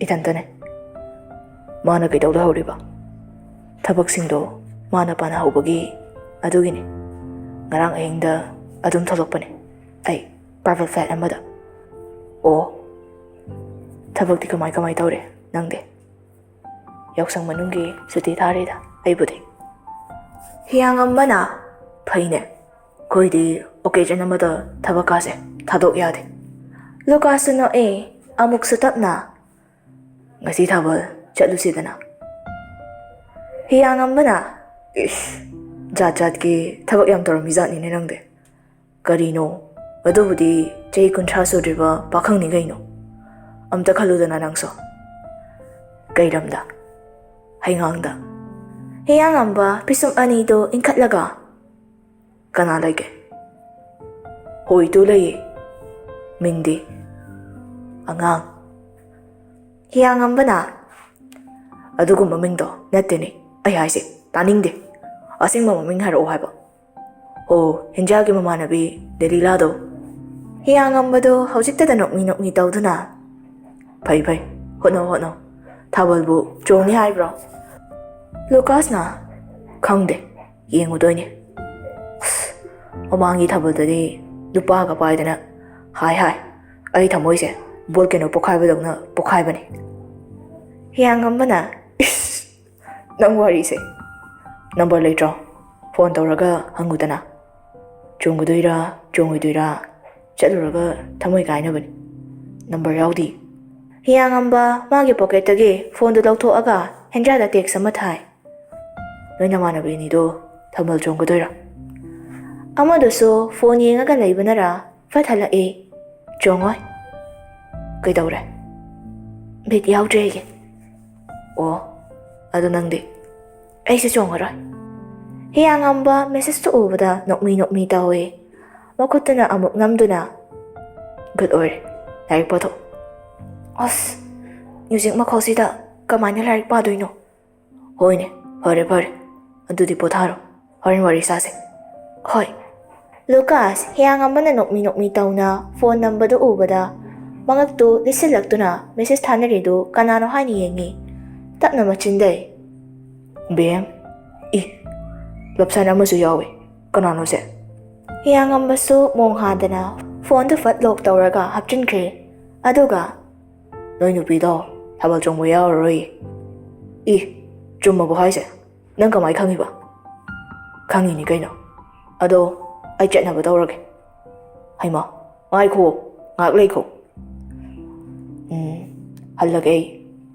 ꯏꯊꯟꯇꯅꯦ꯫" "ꯃꯥꯅ ꯀꯩꯗꯧ ꯂꯩꯍꯧꯔꯤꯕ?" "ꯊꯕꯛꯁꯤꯡꯗꯣ ꯃꯥꯅ ꯄꯥꯅꯍꯧꯕꯒꯤ, ꯑꯗꯨꯒꯤꯅꯦ꯫ ꯉꯔꯥꯡ ꯑꯍꯤꯡꯗ ꯑꯗꯨꯝ ꯊꯣꯛꯂꯛꯄꯅꯦ ꯑꯩ, private flight ꯑꯃꯗ꯫" "ꯑꯣ, ꯊꯕꯛꯇꯤ ꯀꯃꯥꯏ ꯀꯃꯥꯏ ꯇꯧꯔꯦ ꯅꯪꯗꯤ?" "ꯌꯥꯎꯁꯪ ꯃꯅꯨꯡꯒꯤ ꯁꯨꯇꯤ ꯊꯥꯔꯤꯗ ꯑꯩꯕꯨꯗꯤ꯫" ꯍꯤꯌꯥꯡꯉꯝꯕꯅ, "ꯐꯩꯅꯦ, ꯑꯩꯈꯣꯏꯗꯤ occasion ꯑꯃꯗ ꯊꯕꯛꯀꯥꯁꯦ ꯊꯥꯗꯣꯛ ꯌꯥꯗꯦ꯫" ꯂꯨꯀꯥꯁꯁꯨ ꯅꯣꯛꯑꯦ, ꯑꯃꯨꯛꯁꯨ ꯇꯞꯅ, "ꯉꯁꯤ ꯊꯥꯕꯜ ꯆꯠꯂꯨꯁꯤꯗꯅ꯫" ꯍꯤꯌꯥꯡꯉꯝꯕꯅ, "ꯏꯁ, ꯖꯥꯠ ꯖꯥꯠꯀꯤ ꯊꯕꯛ ꯌꯥꯝ ꯇꯧꯔꯝꯃꯤ ꯖꯥꯠꯅꯤꯅꯦ ꯅꯪꯗꯤ꯫ ꯀꯔꯤꯅꯣ, ꯑꯗꯨꯕꯨꯗꯤ ꯆꯍꯤ ꯀꯨꯟꯊ꯭ꯔꯥ ꯁꯨꯗ꯭ꯔꯤꯕ ꯄꯥꯈꯪꯅꯤ ꯀꯩꯅꯣ꯫ ꯑꯝꯇ ꯈꯜꯂꯨꯗꯅ ꯅꯪꯁꯨ꯫" "ꯀꯩ ꯂꯝꯗ?" "ꯍꯩꯉꯥꯡꯗ꯫" ꯍꯤꯌꯥꯡꯉꯝꯕ ꯄꯤꯁꯨꯝ ꯑꯅꯤꯗꯨ ꯏꯟꯈꯠꯂꯒ, "ꯀꯅꯥ ꯂꯩꯒꯦ?" "ꯍꯣꯏ, ꯇꯨ ꯂꯩꯌꯦ꯫ ꯃꯤꯡꯗꯤ?" "ꯑꯉꯥꯡ꯫" ꯍꯤꯌꯥꯡꯉꯝꯕꯅ, "ꯑꯗꯨꯒꯨꯝꯕ ꯃꯤꯡꯗꯣ ꯅꯠꯇꯦꯅꯦ ꯑꯩ ꯍꯥꯏꯁꯦ, ꯇꯥꯅꯤꯡꯗꯦ꯫ ꯑꯁꯦꯡꯕ ꯃꯃꯤꯡ ꯍꯥꯏꯔꯛꯑꯣ ꯍꯥꯏꯕ꯫" "ꯑꯣ, ꯍꯤꯟꯖꯥꯒꯤ ꯃꯃꯥꯟꯅꯕꯤ ꯗꯦꯂꯤꯂꯥꯗꯣ꯫" ꯍꯤꯌꯥꯡꯉꯝꯕꯗꯣ ꯍꯧꯖꯤꯛꯇꯗ ꯅꯣꯛꯃꯤ ꯅꯣꯛꯃꯤ ꯇꯧꯗꯨꯅ, "ꯐꯩ ꯐꯩ, ꯍꯣꯠꯅꯧ ꯍꯣꯠꯅꯧ꯫ ꯊꯥꯕꯜꯕꯨ ꯆꯣꯡꯅꯤ ꯍꯥꯏꯕ꯭ꯔꯣ?" ꯂꯨꯀꯥꯁꯅ, "ꯈꯪꯗꯦ, ꯌꯦꯡꯉꯨꯗꯣꯏꯅꯦ꯫ ꯑꯁ, ꯃꯃꯥꯡꯒꯤ ꯊꯥꯕꯜꯗꯗꯤ ꯅꯨꯄꯥꯒ ꯄꯥꯏꯗꯅ, ꯍꯥꯏ ꯍꯥꯏ, ꯑꯩ ꯊꯃꯣꯏꯁꯦ ꯕꯣꯜꯀꯦꯅꯣ ꯄꯣꯈꯥꯏꯕꯗꯧꯅ ꯄꯣꯈꯥꯏꯕꯅꯤ꯫" ꯍꯤꯌꯥꯡꯉꯝꯕꯅ, "ꯏꯁ, ꯅꯪ ꯋꯥꯔꯤꯁꯦ꯫ ꯅꯝꯕꯔ ꯂꯩꯇ꯭ꯔꯣ? ꯐꯣꯟ ꯇꯧꯔꯒ ꯍꯪꯉꯨꯗꯅ꯫ ꯆꯣꯡꯒꯗꯣꯏꯔꯥ, ꯆꯣꯡꯉꯣꯏꯗꯣꯏꯔꯥ, ꯆꯠꯂꯨꯔꯒ ꯊꯃꯣꯏ ꯀꯥꯏꯅꯕꯅꯤ꯫ ꯅꯝꯕꯔ ꯌꯥꯎꯗꯤ꯫" ꯍꯤꯌꯥꯡꯉꯝꯕ ꯃꯥꯒꯤ ꯄꯣꯀꯦꯠꯇꯒꯤ ꯐꯣꯟꯗꯨ ꯂꯧꯊꯣꯛꯑꯒ ꯍꯦꯟꯖꯥꯗ ꯇꯦꯛꯁ ꯑꯃ ꯊꯥꯏ꯫ "ꯅꯣꯏ ꯅꯃꯥꯟꯅꯕꯤ ꯑꯅꯤꯗꯣ ꯊꯥꯕꯜ ꯆꯣꯡꯒꯗꯣꯏꯔꯥ?" ꯑꯃꯗꯨꯁꯨ ꯐꯣꯟ ꯌꯦꯡꯉꯒ ꯂꯩꯕꯅꯔꯥ ꯐꯠ ꯍꯜꯂꯛꯏ꯫ "ꯆꯣꯡꯉꯣꯏ꯫" "ꯀꯩꯗꯧꯔꯦ?" "ꯕꯤꯠ ꯌꯥꯎꯗ꯭ꯔꯦ ꯑꯩꯒꯤ꯫" "ꯑꯣ, ꯑꯗꯨ ꯅꯪꯗꯤ?" "ꯑꯩꯁꯨ ꯆꯣꯡꯉꯔꯣꯏ꯫" ꯍꯤꯌꯥꯡꯉꯝꯕ ꯃꯦꯁꯦꯖꯇꯨ ꯎꯕꯗ ꯅꯣꯛꯃꯤ ꯅꯣꯛꯃꯤ ꯇꯧꯏ꯫ ꯃꯈꯨꯠꯇꯨꯅ ꯑꯃꯨꯛ ꯅꯝꯗꯨꯅ, "ꯒꯨꯗ ꯑꯣꯏꯔꯦ, ꯂꯥꯏꯔꯤꯛ ꯄꯥꯊꯣꯛ꯫" "ꯑꯁ, ꯃ꯭ꯌꯨꯖꯤꯛ ꯃꯈꯣꯜꯁꯤꯗ ꯀꯃꯥꯏꯅ ꯂꯥꯏꯔꯤꯛ ꯄꯥꯗꯣꯏꯅꯣ?" "ꯍꯣꯏꯅꯦ, ꯐꯔꯦ ꯐꯔꯦ, ꯑꯗꯨꯗꯤ ꯄꯣꯊꯥꯔꯣ, ꯍꯣꯔꯦꯟ ꯋꯥꯔꯤ ꯁꯥꯁꯦ꯫" "ꯍꯣꯏ꯫" ꯂꯨꯀꯥꯁ ꯍꯤꯌꯥꯡꯉꯝꯕꯅ ꯅꯣꯛꯃꯤ ꯅꯣꯛꯃꯤ ꯇꯧꯅ ꯐꯣꯟ ꯅꯝꯕꯗꯨ ꯎꯕꯗ ꯃꯉꯛꯇꯨ ꯂꯤꯁꯤꯜꯂꯛꯇꯨꯅ ꯃꯦꯁꯦꯖ ꯊꯥꯅꯔꯤꯗꯨ ꯀꯅꯥꯅꯣ ꯍꯥꯏꯅ ꯌꯦꯡꯉꯤ꯫ ꯇꯞꯅ ꯃꯆꯤꯟꯗꯩ, "ꯕꯦꯝ, ꯏ, ꯂꯞꯁꯟ ꯑꯃꯁꯨ ꯌꯥꯎꯏ꯫ ꯀꯅꯥꯅꯣꯁꯦ?" ꯍꯤꯌꯥꯡꯉꯝꯕꯁꯨ ꯃꯣꯡ ꯍꯥꯗꯅ ꯐꯣꯟꯗꯨ ꯐꯠ ꯂꯣꯛ ꯇꯧꯔꯒ ꯍꯥꯞꯆꯤꯟꯈ꯭ꯔꯦ꯫ ꯑꯗꯨꯒ, "ꯅꯣꯏ ꯅꯨꯄꯤꯗꯣ ꯊꯥꯕꯜ ꯆꯣꯡꯕ ꯌꯥꯎꯔꯔꯣꯏ꯫" "ꯏ, ꯆꯨꯝꯃꯕꯣ ꯍꯥꯏꯁꯦ? ꯅꯪ ꯀꯃꯥꯏ ꯈꯪꯉꯤꯕ?" "ꯈꯪꯉꯤꯅꯤ ꯀꯩꯅꯣ꯫ ꯑꯗꯣ ꯑꯩ ꯆꯠꯅꯕ ꯇꯧꯔꯒꯦ꯫" "ꯍꯩꯃꯥ, ꯉꯥꯏꯈꯣ, ꯉꯥꯏꯍꯥꯛ ꯂꯩꯈꯣ꯫" "ꯎꯝ, ꯍꯜꯂꯒꯦ ꯑꯩ꯫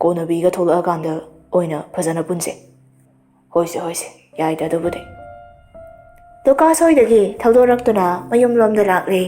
ꯀꯣꯟꯅ ꯕꯤꯒ ꯊꯣꯛꯂꯛꯑꯀꯥꯟꯗ ꯑꯣꯏꯅ ꯐꯖꯅ ꯄꯨꯟꯁꯦ꯫" "ꯍꯣꯏꯁꯦ, ꯍꯣꯏꯁꯦ, ꯌꯥꯏꯗ ꯑꯗꯨꯕꯨꯗꯤ꯫" ꯂꯨꯀꯥꯁ ꯍꯣꯏꯗꯒꯤ ꯊꯧꯗꯣꯔꯛꯇꯨꯅ ꯃꯌꯨꯝꯂꯣꯝꯗ ꯂꯥꯛꯂꯦ꯫